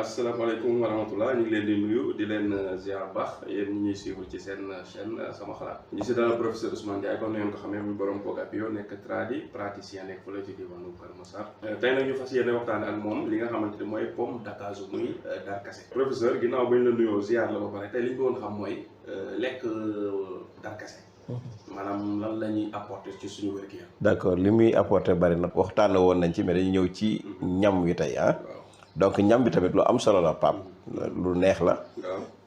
asalaamaaleykum wa rahmatulah ñu ngi leen di nuyu di leen ziar baax yéen ñi ñuy suivre ci seen chaîne sama xalaat ñu si dalal professeur Ousmane Ndiaye comme ni ngeen ko xamee muy borom Pogapio nekk praticien nekk fële ci diwaanu Kër Massar tey nag ñu fas yéene waxtaan ak moom li nga xamante ne mooy pomme d'accajo muy darkase. professeur ginnaaw bañ la nuyoo ziar la ba pare tey li ñu bëggoon xam mooy lekk darkase maanaam lan la ñuy apporter ci suñu wér-gu-yaram. d'accord li muy apporter bari na waxtaan woon nañ ci mais dañuy ñëw ci ñam wi tey donc ñam bi tamit lu am solo la Pape lu neex la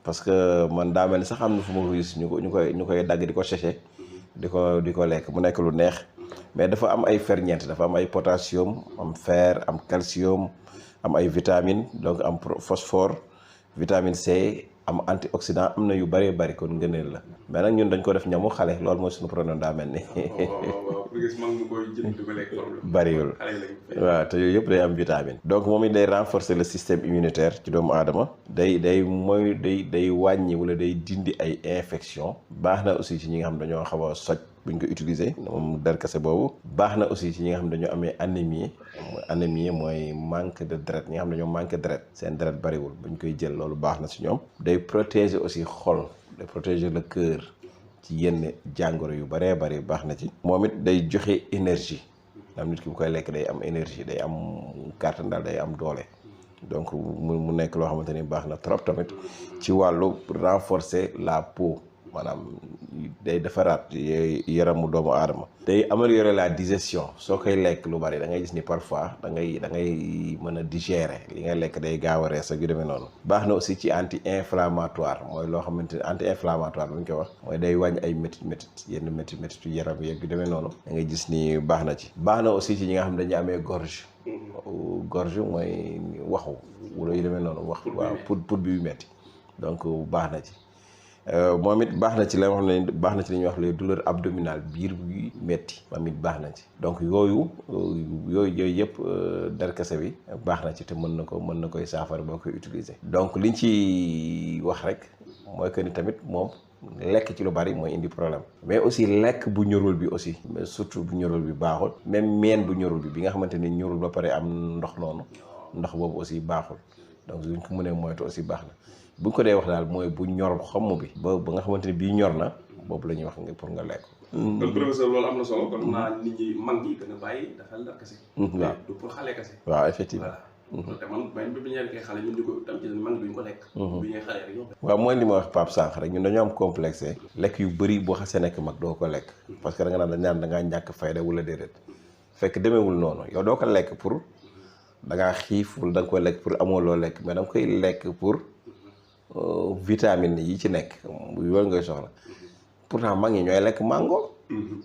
parce que man daa mel ni sax am na fu ma ko gis ñu koy dagg di ko séché di ko lekk mu nekk lu neex mais dafa am ay ferñeent dafa am ay potassium am fer am calcium am ay vitamine donc am phosphore vitamine C am antioxydant am na yu bëree bëri kon ngëneel la mais nag ñun dañ ko def ñamu xale loolu mooy suñu problème daa mel ni bëriwul waaw te yooyu yëpp day am vitamine donc moom it day renforcer le système immunitaire ci doomu aadama day wàññi wala day dindi ay infection baax na aussi ci ñi nga xam dañoo xaw a soj buñ ko utiliser moom darkase boobu baax na aussi ci ñi nga xam dañoo amee anémie mooy manque de deret ñi nga xam dañoo manqué deret seen deret bariwul buñ koy jël loolu baax na ci ñoom day protéger aussi xol day protéger le cœur ci yenn jàngoro yu bëree bëri baax na ci moom it day joxe énergie am nit ki bu koy lekk day am énergie day am kàttan daal day am doole donc mu nekk loo xamante ni baax na trop tamit ci wàllu renforcer la peau maanaam day defaraat yaramu doomu aadama day améliorer la digestion soo koy lekk lu bari da ngay gis ni parfois da ngay mën a digérer li ngay lekk day gaaw a rees ak yu demee noonu baax na aussi ci anti inflammatoire mooy loo xamante ni anti inflammatoire bu ñu koy wax mooy day wàññi ay métit yenn métit yu yaram yeeg yu demee noonu da ngay gis ni baax na ci baax na aussi ci ñi nga xam ne dañuy amee gorge mooy waxu wala yu demee noonu wax waaw pour bi yu metti donc baax na ci moom it baax na ci la wax ne baax na ci li ñuy wax les douleurs abdominales biir buy metti moom it baax na ci donc yooyu yëpp darkase bi baax na ci te mën na koy saafara boo koy utiliser. donc liñ ci wax rek mooy que ni tamit moom lekk ci lu bari mooy indi problème mais aussi lekk bu ñorul bi aussi mais surtout bu ñorul bi baaxul même meen bu ñorul bi nga xamante ni ñorul ba pare am ndox noonu ndox boobu aussi baaxul donc suñ ko mënee moytu aussi baax na. bu ñu ko dee wax daal mooy bu ñor xomm bi ba nga xamante ni bii ñor na boobu la ñuy wax nga pour nga lekk. kon professeur loolu am na solo kon naa nit ñi mag ñi gën a bàyyi dafa darkase. waaw du pour xale kase. waaw effectivement. voilà te man bi ñu nekkee xale ñun ñu ko tam ci mag duñ ko lekk. bu ñuy xale rek waaw mooy li ma wax Pape sànq rek ñun dañoo am complexe. lekk yu bëri boo xasee nekk mag doo ko lekk. parce que da nga naan da ngaa ñàkk fayda wala déedéet. fekk demeewul noonu yow doo ko lekk pour da ngaa xiif wala da nga koy lekk pour amoo loo lekk mais da nga koy lekk pour. vitamine yi ci nekk yooyu ngay soxla pourtant mag ñi ñooy lekk mango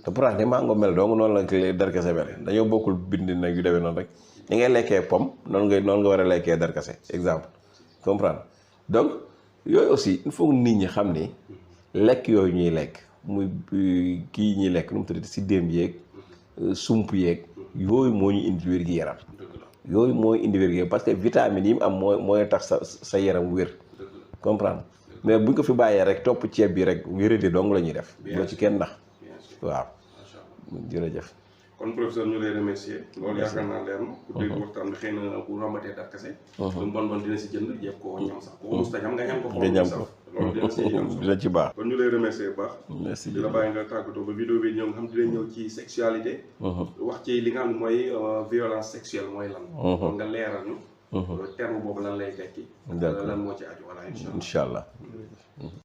te pourtant ni mango mel donc noonu la darkase mel dañoo bokkul bind nag yu demee noonu rek ñi ngay lekkee pomme noonu nga war a lekkee darkase exemple comprendre donc yooyu aussi il faut nit ñi xam ni lekk yooyu ñuy lekk muy kii ñuy lekk nu mu tuddati si démb yeeg sump yeeg yooyu moo ñu indi wér gi yaram yooyu mooy indi wér gi yaram parce que vitamine yi mu am mooy tax sa yaram wér comprendre mais buñ ko fi bàyyee rek topp ceeb bi rek wéradi dong la ñuy def. loo ci kenn ndax waaw jërëjëf. kon professeur ñu lay remercier. loolu yaakaar naa leer na. ku dégg waxtaan bi xëy na bu rambatee darkase. lu mu bon dina si jënd jéem koo ñam sax. ko mos ta ñam nga ñam ko. nga ñam ko loolu dina ci baax. kon ñu lay remercier bu baax. merci di la bàyyi nga tàggatoo ba vidéo bi ñëw nga xam dinañ ñëw ci sexualité. wax ci li nga xam mooy violence sexuelle mooy lan. kon nga leeral ñu. terme boobu lan lay tekki. lan moo ci aju voilà incha allah.